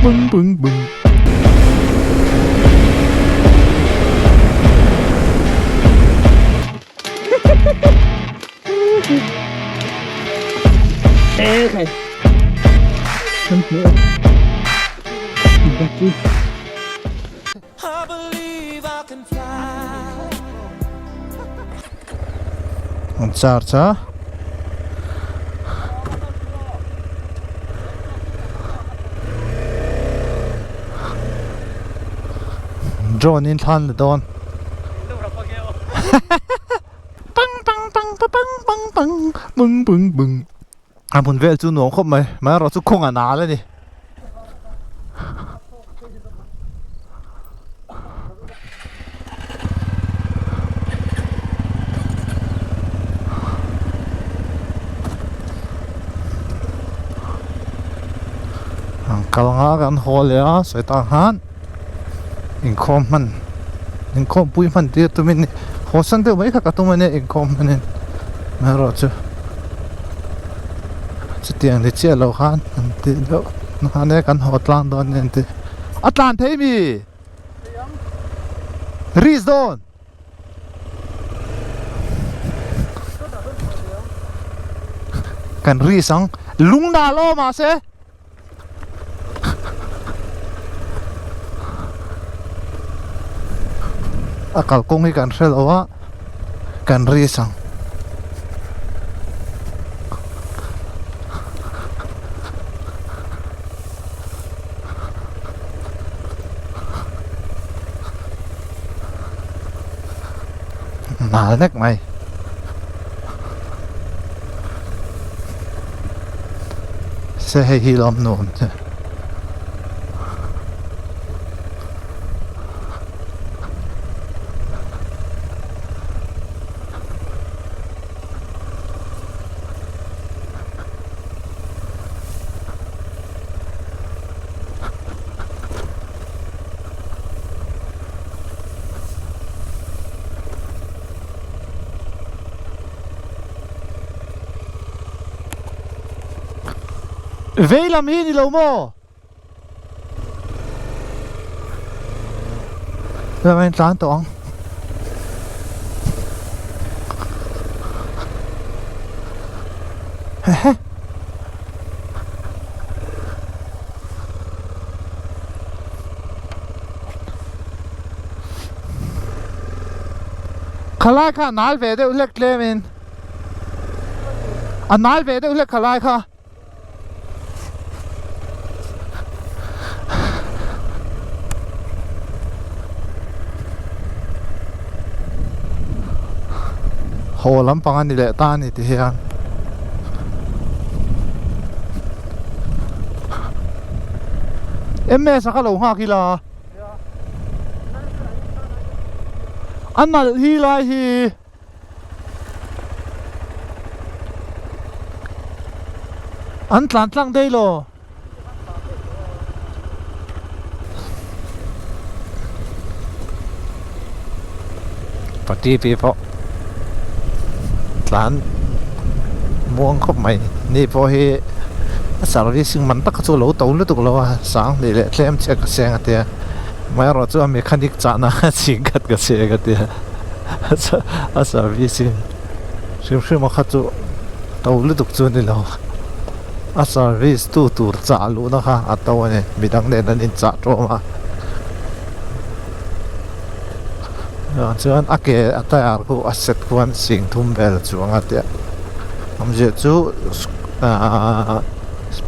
Bung bung bung. An charge a. Drone in thlan la dawn. Pang pang pang pa pang pang pang bung bung bung. A hmun vel chu nuam khawp mai amaherawh chu kawng a nal a ni. An kal nga kan haw leh a sawi tah khan inkhawm hman inkhawm pui hman tir tumin haw san deuh mai kha ka tum a nia inkhawm hmanin amaherawh chu chutiang ni chiah loh khan an tih deuh khan e kan haw tlang dawn nen tih a tlan thei mi risk dawn. Kan risk ang lung nal aw mahse. A kalkawng hi kan hre lo a kan risk ang. Nal nek mai. Se hei hi lawm nuam che. Vei lam hi ni lo maw? Lam in tlan tawh ang. Hehe. Khalai kha a nal ve deuh hlek tlem in a nal ve deuh hlek khalai kha. Haw lampang a ni leh ta a ni ti hian. MS a ka lo nghak ila a nalh hi lai hi. An tlan tlang daih lo. Pati pi pawh tlan muang khawp mai ni pawh hi a servicing man tak chu lo to lutuk lo a sang hnih leh tlem chiah ka seng a tia amaherawh chu a mechanic chahna ching khat ka seng a tia. A servicing hrim hrim a kha chu to lutuk chu a ni lo a service tu tur chah luhna kha a to a ni midang nen an inchah tawm a chuan a ke a tyre khu a set khuan sing thum vel a chuang a tia awmzia chu ahh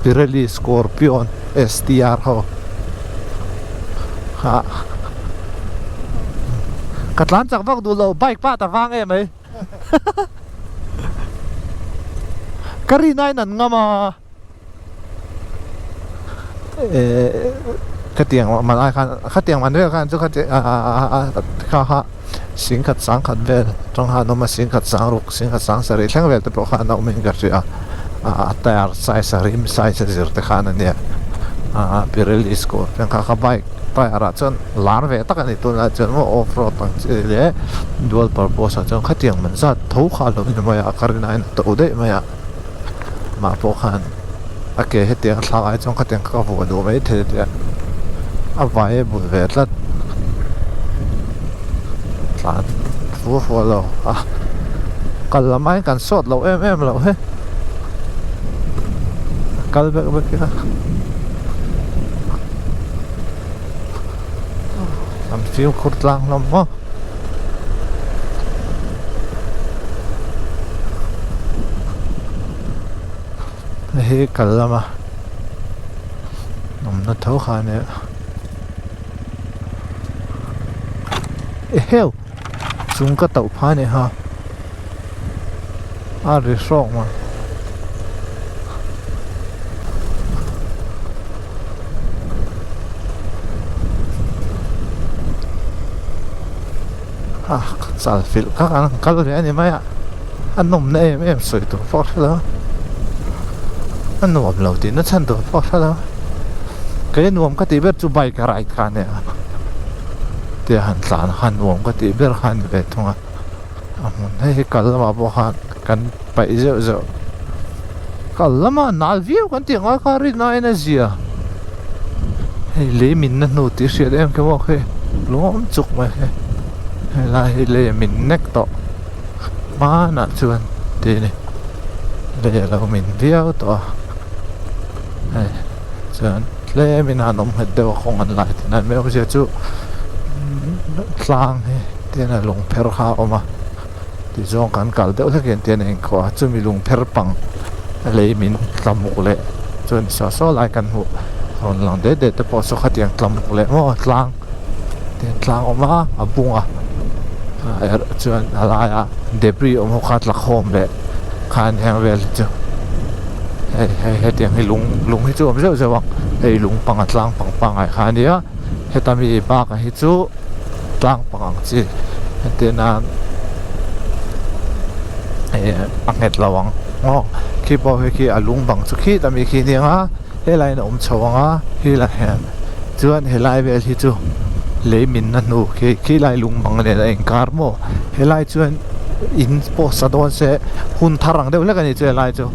Pirelli Scorpion S_T_R ho ah. Ka tlan chak vak duh lo bike pah ta vang em mai ka rin aiin an ngam a eh khatiang man ai khan khatiang man vel khan chu khati kha kha singkhat sangkhat vel atang khan a awm a singkhat sangruk singkhat sangsarih thleng vel te pawh khan a awm in ka hria a tyre size a rim size a zir te khan a nia Pirelli scorpion kha kha bike tyre ah chuan lar ve tak a ni tunlai chuan maw off road ang chi leh dual purpose ah chuan khatiang man zat tho kha a lo ni mai a ka rin aiin a to daih mai a mah pawh khan. A ke hetiang thlak ai chuan khatiang kha ka vuah duh mai thei tia a viable ve tlat tlan fua fua lo a kal lam aiin kan sawt lo em em lo he kal vek vek ila kan fimkhur tlang hlawm maw. Hei hi kal lama awmna tho kha a nia eheu chung ka tauh phah a nih kha a ri hrawk mai. A chal filh kha kan han kal ve a ni mai a a nawmna em em sawi tur pawh a hre lo a nuam lo tih na chhan tur pawh a hre lo kei nuam ka tih ber chu bike a ride kha a nia tia han tlan kha nuam ka tih ber kha a ni ve thung a a hmun hei hi kal lamah pawh khan kan paih zeuh zeuh kal lama nal viau kan tih ang a kha rin aiin a zia hei lei min na hnu tih hriat em kha maw khi lung awm chuk mai hi helai hi lei a min nek tawh hmanah chuan tih a ni lei a lo min viau tawh a hei chuan tlem in han awm nghet deuh a kawng an lai thin a mai awmzia chu tlang hi tian a lung pher kha a awm a. Tizawng kan kal deuh hlek hian tian a inkhawh a, chumi lung pher pang lei min tlamuk leh chuan saw saw lai kan hmuh rawn lang det det te pawh saw khatiang tlamuk leh maw tlang tiang tlang awm a a bung a chuan a laia debris awm ho kha tla khawm leh khan heng vel hi chu hei hei hetiang hi lung lung hi chu awm zeuh zeuh ang hei lung pang a tlang pang pangngai kha a nia heta mi bakah hi chu. tlang pang ang chi entir nan eh a nghet lo ang aw khi pawh hi khi a lung bang chu khit ami khi nia a helaiin a awm chho ang a helai hian chuan helai vel hi chu lei min na hnu khi khilai lung bang nen a inkar maw helai chuan in pawh sa dawn se hun thar ang deuh hlek a ni chu helai chu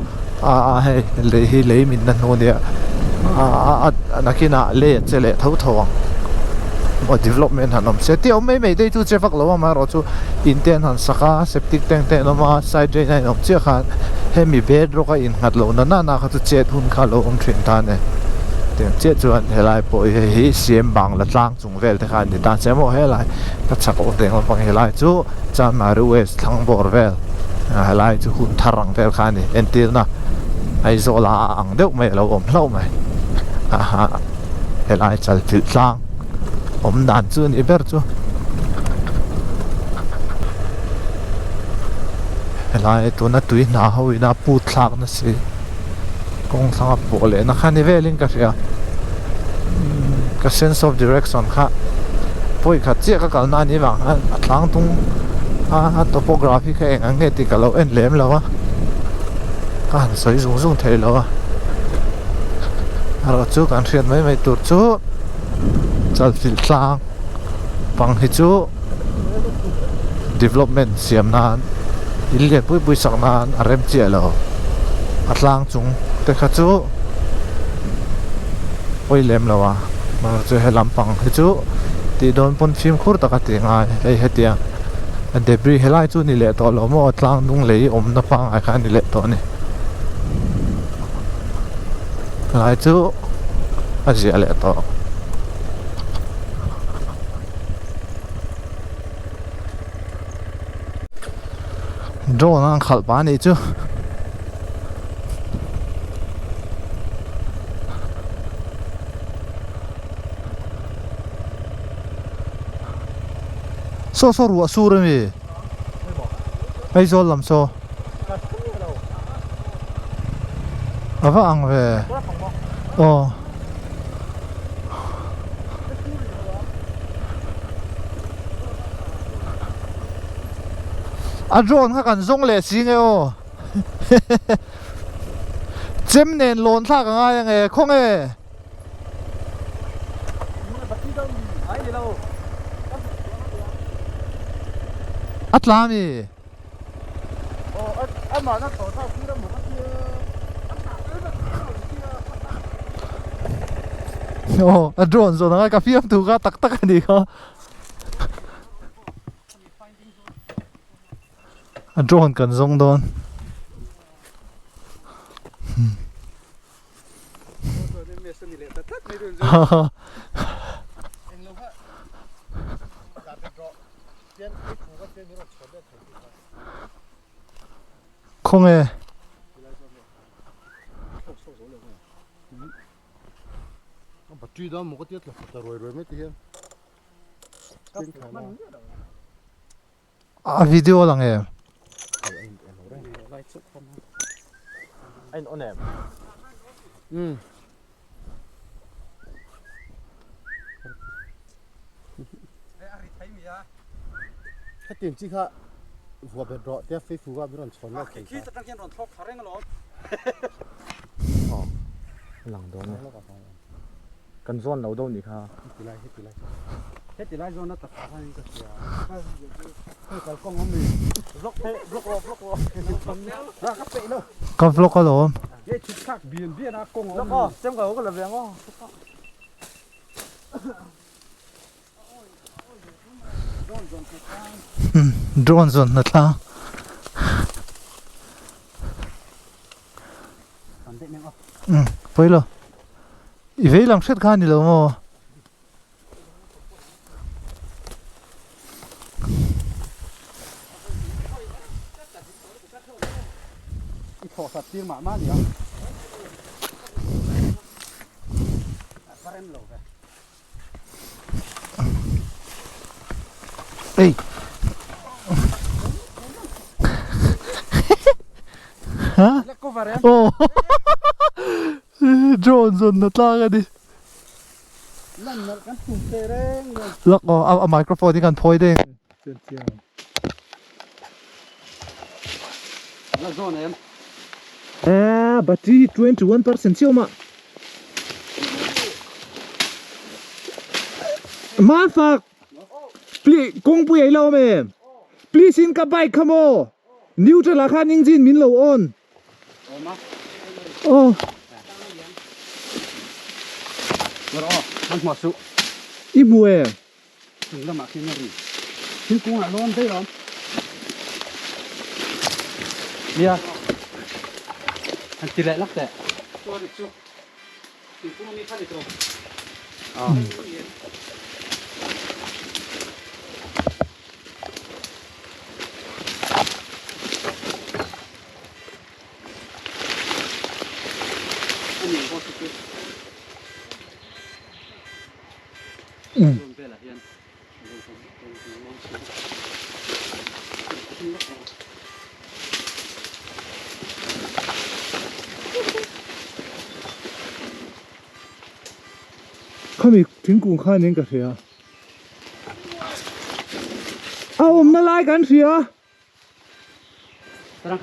a hei lei hi lei min na hnu ania a nakinah lei a che leh tho tho ang maw development han awm se tih a awm mai mai te hi chu che vak lo a amaherawhchu in te an han sak a septic tank te an awm a side drain a inawm chiah khan hemi bedrock a innghat loh na nana kha chu chet hun kha a lo awm thin ta a ni tiang chiah chuan helai pawh hi hei hi siam bangla tlang chung vel te kha an ni ta che maw helai ka chak awk deng lampang helai chu Chanmari West thlang bawr vel helai chu hun thar ang vel kha a ni entirna Aizawl a ang deuh mai a lo awm hlauh mai aha helai chalfilh tlang awm dan chu a nih ber chu helai tuna tui hna ho ina put thlak na si kawng thlanga pawh leh na kha ni velin ka hria ka sense of direction kha pawi khat chiah ka kalna a nih vang khan a tlang tung a topography kha eng ang nge tih ka lo en lem lo a ka han sawi zung zung thei lo a erawh chu kan hriat mai mai tur chu chalfilh tlang pang hi chu development siam nan in lian pui pui sak nan a rem chiah lo a tlang chung te kha chu pawi lem lo a mahse chu he lampang hi chu tih dawn pawn fimkhur tak a tih ngai hei hetiang debris helai chu ni leh tawh lo maw tlang dung lei awmna pangngai kha a ni leh tawh a ni helai chu a ziah leh tawh. Drone a khalh pah anih chu saw saw ruah sur ami Aizawl lam saw a va ang ve aw. A drone kha kan zawng leh si nge aw Chem nen lawn thlak a ngai ange khawnge A tla ami. Aw a drone zawn anga ka fiam thu kha tak tak a nih kha. A drone kan zawng dawn. Khawnge? A video lang em? Kan zawn lo deuh nih kha. Ka vlog alawm. Drone zawn hna thlang. Pawi lo. I vei lam hret kha a ni lo maw? Ei. Ha? Oh. Drone zawn na tlang a ni. Lak aw a microphone hi kan phawi deng. Eh, battery 21% chiah awm a. Manfak! Please, kawngpui ei lo awm em? Please in ka bike kha maw? Neutral ah khan engine min lo on. Aw. I hmu em? Khami thingkung kha nen ka hria. A awmna lai kan hria. Ngaw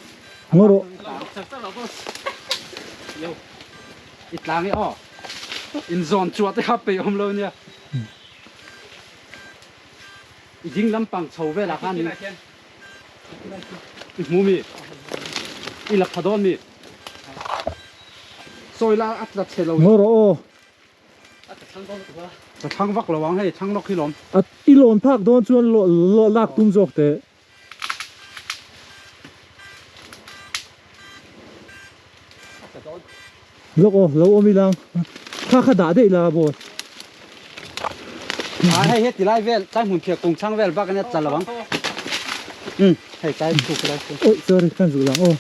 rawh. Ngaw rawh aw. I lawn phak dawn chuan lak tum zawk teh. Lawk aw, lo awm ila kha kha dah daih la baw. A hei heti lai vel tlai hmun phiah kung chhang vel bak ania tla lo ang. Um hei tlai thu ka lai thu. Oi sorry kan zuh lang aw.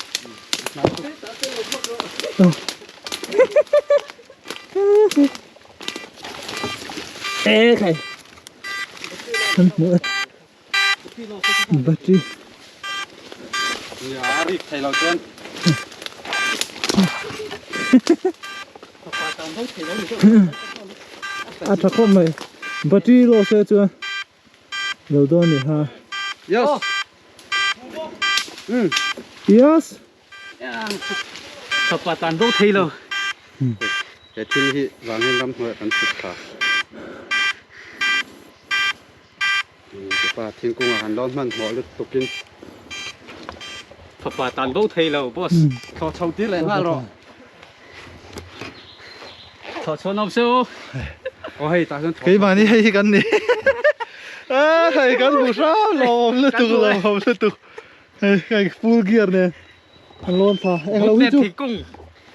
E khai. Kan hmu e. Battery. Ya rik thei lo chuan. A tha khawp mai. Battery lo se chuan lo dawn ni ha. Yes. Yes. Fapa tan bo thei lo. He thil hi vangin ramhnuaiah kan chhuk thla. Tupa thingkung ah kan lawn hmanhmawh lutukin Fapa tan bo thei lo boss. Thaw chho tir leh nghal rawh. Thaw chho nawm se u. Aw hei tah chuan thaw. Keimahni hei hi kan ni. A hei kan hmu hram lo awm lutuk lo awm lutuk. Hei hei full gear nen an lawn thla eng lo hi chu. Thingkung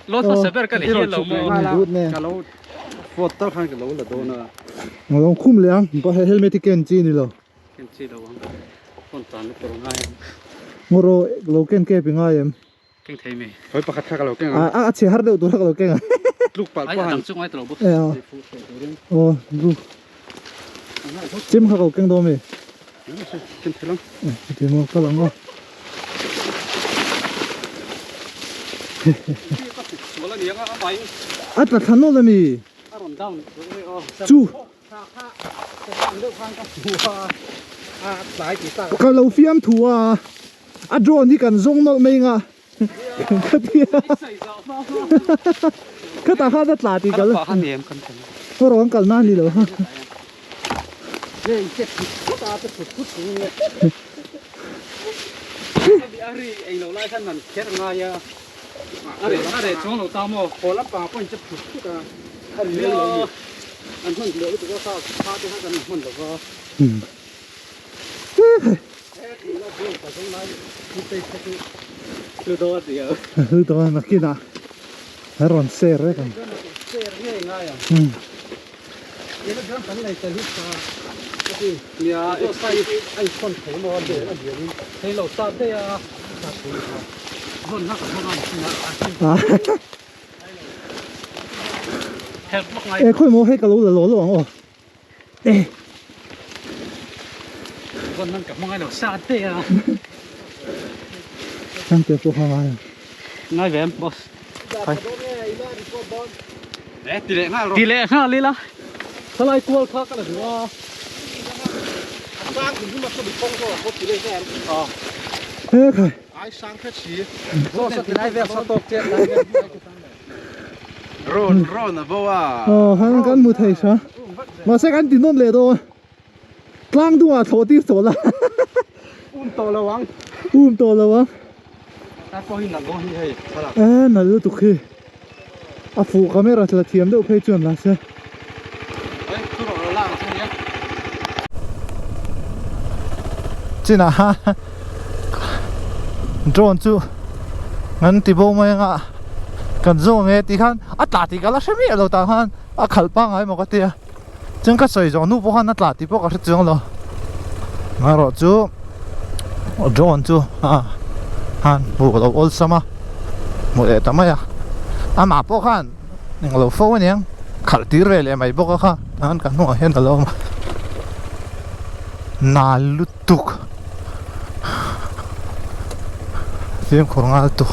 lawn hmasa ber ka ni hian lo maw. Ka lo phone tal khan ka lo la dawn a. Lo khum leh ang helmet hi ken chi ni lo. Ken chi lo ang. Phone tan lutuk a ngai ang. Ngaw lo ken kep i ngai em? Keng thei mi. Hawi pakhat kha ka lo keng ang. A chhe har deuh tur kha ka lo keng ang. Tluk palh pawh han. Ai a dang chu ngai ta lo bawk. Aw tluk. Chem kha ka lo keng dawn mi. Chem thei lo. Ti maw kal ang aw. A tla thla nawlh a mi. Chu. Ka lo fiam thu a. A drone hi kan zawng nawlh mai anga ka ti a khatah khan a tla tih ka la erawh an kalna a ni lo Hlu dawn nakinah a rawn ser vek ang. E khawi maw hei ka lo la law law ang aw. E. Vawn nan ka hmangai lo sa te a. Thang te pawh hmangai ang. Ngai ve em boss. Hai. E ti leh nghal rawh. Ti leh nghal ila. Thalai kual kha ka la duh a. Sang him him a sawi kawng zawk a ti leh nghal. He khai. Ai sang kha chi. Zawh sa ti lai vel sa tawk che lai vel. Rawn rawn a bo a. Aw han kan hmu thei tha. Mahse kan ti nawn leh dawn. Tlang dungah thlawh tir tawh la. Um tawh lo ang. Um tawh lo ang. Tlai pawh hi nalh dawn hi hei thlalak. E nalh lutuk hi. A fuh camera la thiam deuh phei chuan mahse. Ei thu rawh lo lak ang chu nia. Chinah khan drone chu kan ti bo mai anga kan zawng e tih khan a tla tih ka la hre miah lo tah khan a khalh pangngai maw ka tia chuan ka sawi zawh hnu pawh khan a tla tih pawh ka hre chuang lo amaherawh chu drone chu a han hmuh ka lo awlsam a hmuh leh ta mai a amah pawh khan englo fo aniang khalh tir ve leh mai bawk a kha tan ka hnungah hian a lo awm a nal lutuk fimkhur nghal tu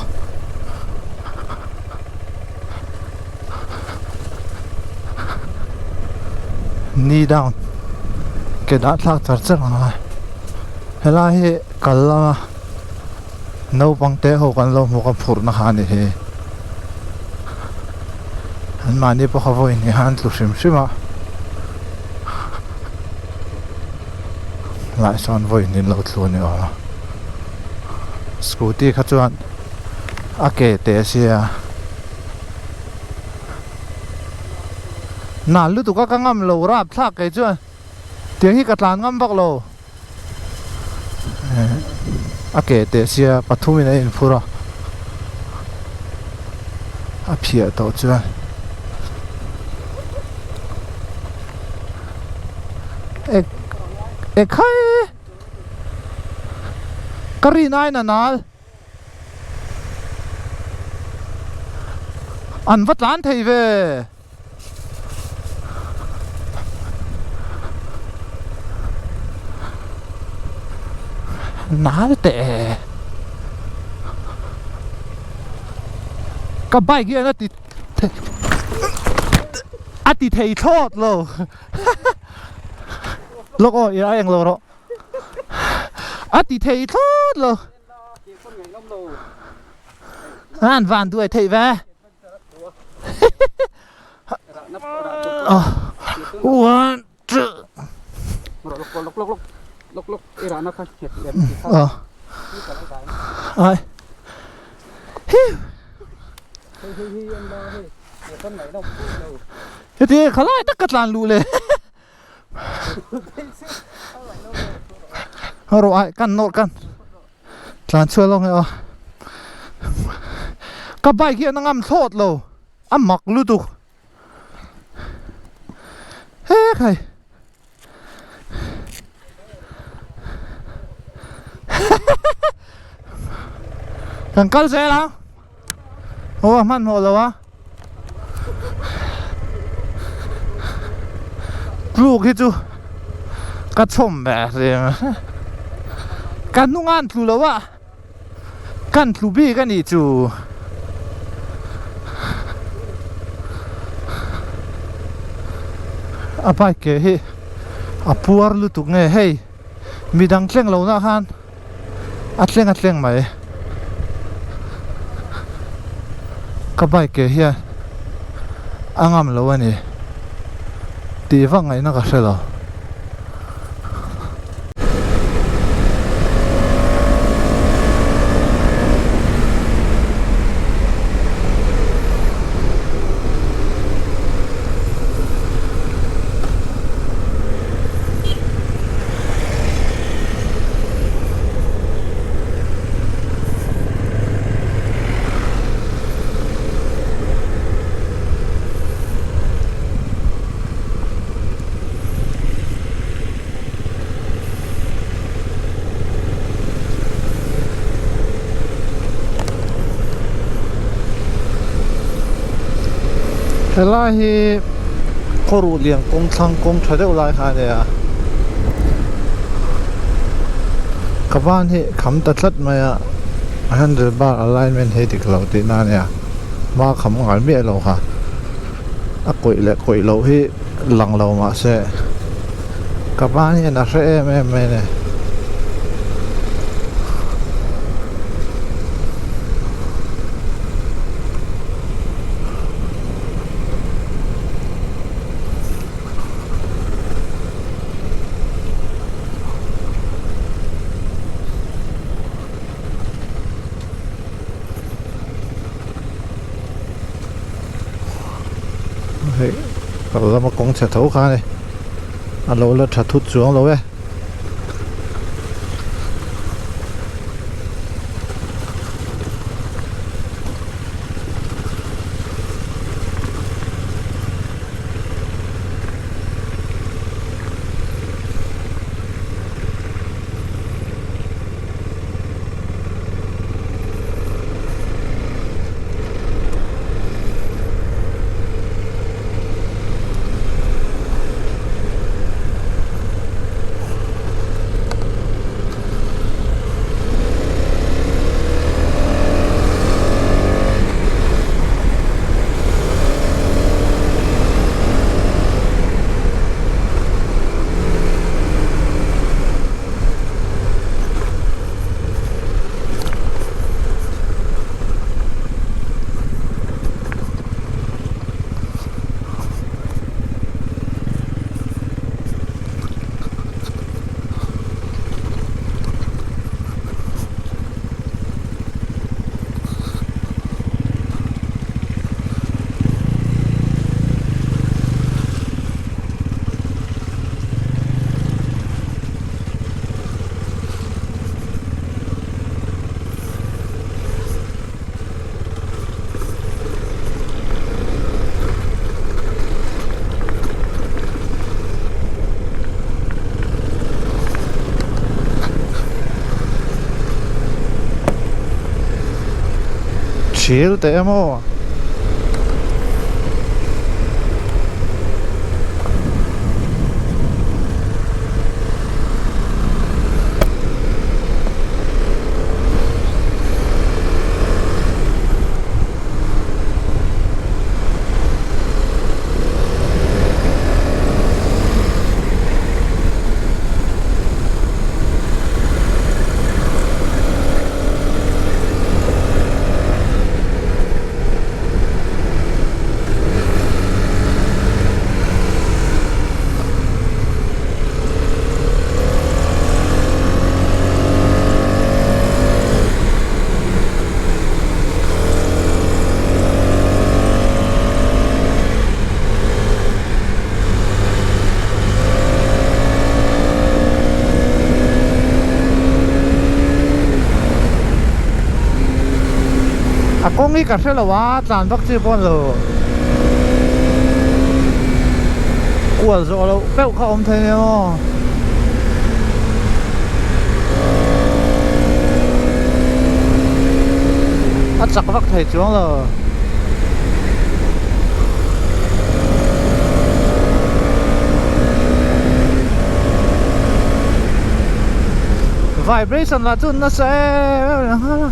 knee down ke dah thlak char char ang a helai hi kal lama naupang te ho kan lo hmuh ka phurhna kha a ni hi an mahni pawh kha vawiin hi an tlu hrim hrim a. Lai sawn vawiin in lo thlu a ni awm a scooty kha chuan a ke te a sia nal lutuk a ka ngam lo rap thlak kei chuan tiang hi ka tlan ngam vak lo a ke te sia pathum in a inphur a a phiah tawh chuan. E e khai ka rin aiin a nal an va tlan thei ve nal teh ka bike hian a ti A ti thei thlawt lo. Lawk aw i a eng lo rawh. A ti thei thlawt lo. An van duai theih ve. One, two. Lawk lawk i rahna kha nghet lem ti kha. Aw. Ai. Hiu. Hei hei hei an la hei. Kan ngaih lo lo. Heti khalai tak ka tlan luh le. Rawh ai kan nawr kan tlan chhuah lo nge aw. Ka bike hian a ngam thlawt lo. A mak lutuk. He khai. Kan kal zel ang. Aw a hmanhmawh lo a. Tluk hi chu ka chhawm ve reng a. Ka hnung a an tlu lo a. Kan tlu bik a nih chu. A bike ke hi a puar lutuk nge hei midang tleng lo nah khan a tleng a tleng mai ka bike ke hian a ngam lo a ni tih vak ngaihna ka hre lo. Helai hi khawruh lian kawng thlang kawng tha deuh lai kha a nia ka ban hi kham ta tlat mai a handle bar alignment hi dik lo tihna a nia hma kham ngai miah lo kha a kawih leh kawih loh hi lang lo mahse ka ban hian a hre em em mai a ni. Hei kal lama kawng chhe tho kha a ni a lo la tha thut chuang lo e. Thil teh emaw. kawng hi ka hre lo a, tlan vak chi pawh a ni lo. Kual zawh loh peuh kha awm thei nia maw. A chak vak thei chuang lo. Vibration lah chu nasa em em a.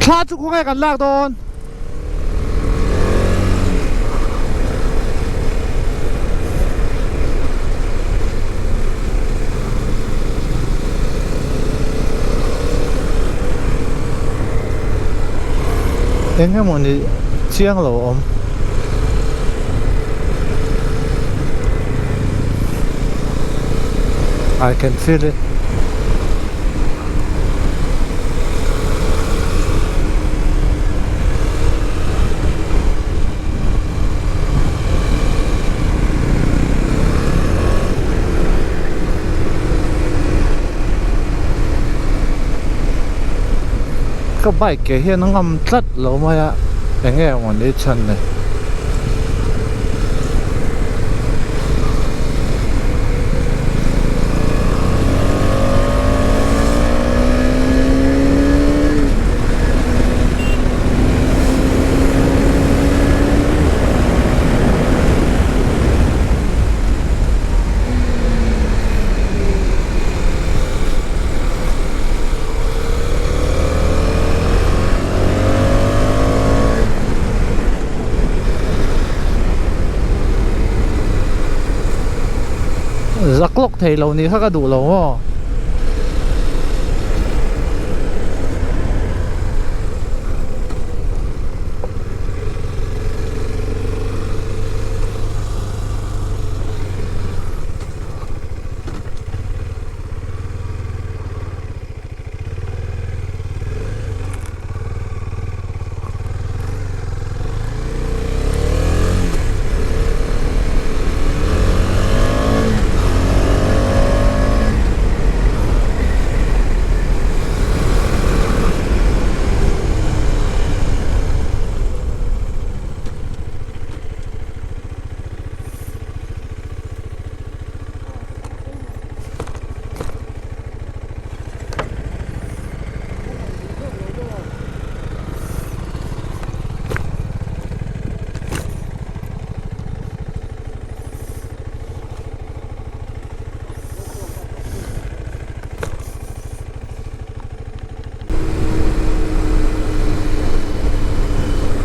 Thla chu khawnge kan lak dawn. Eng emaw ni chiang lo a awm. I can feel it. Ka bike ke hian a ngam tlat lo mai a eng nge maw ni chhan ni. Zak lawk thei lo nih kha ka duh lo maw.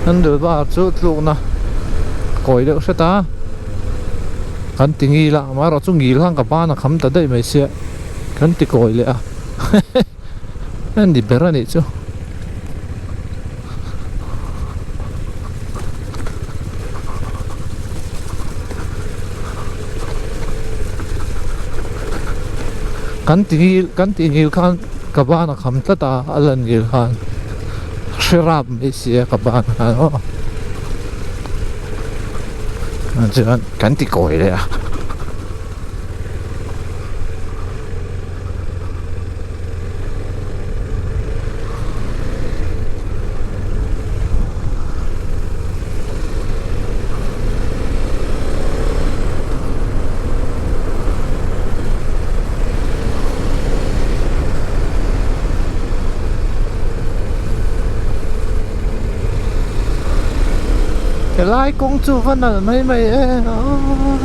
Handlebar chu tlukna kawi deuh hret a kan ti ngil a amaherawh chu ngil khan ka ban a kham ta daih mai sia kan ti kawi leh a a ni ber a nih chu. Kan ti ngil kan tih ngil khan ka ban a kham tlat a a lan ngil khan hre rap mai sia ka ban khan aw chuan kan ti kawi leh a. Helai kawng chu va nalh mai mai em aw.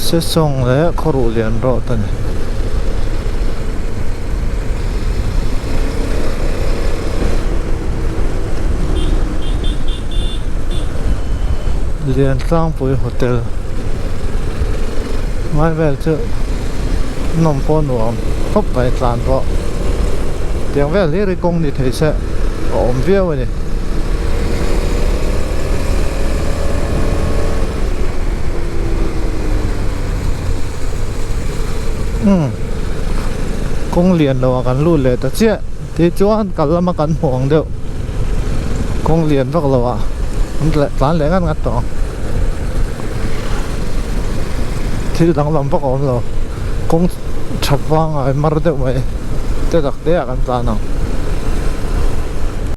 Sesawng leh Khawruhlian road a ni. Liantlangpui hotel ngai vel chu nawm pawh nuam khawp mai tlan pawh tiang vel hlir hi kawng ni thei se a awm viau a ni. Umm kawng lian lo ah kan lut leh ta chiah tichuan kal lama kan hmuh ang deuh kawng lian vak lo ah an tlan leh ngat ngat tawh ang thil danglam vak a awm lo kawng tha pangai mar deuh mai te tak te ah kan tlan ang.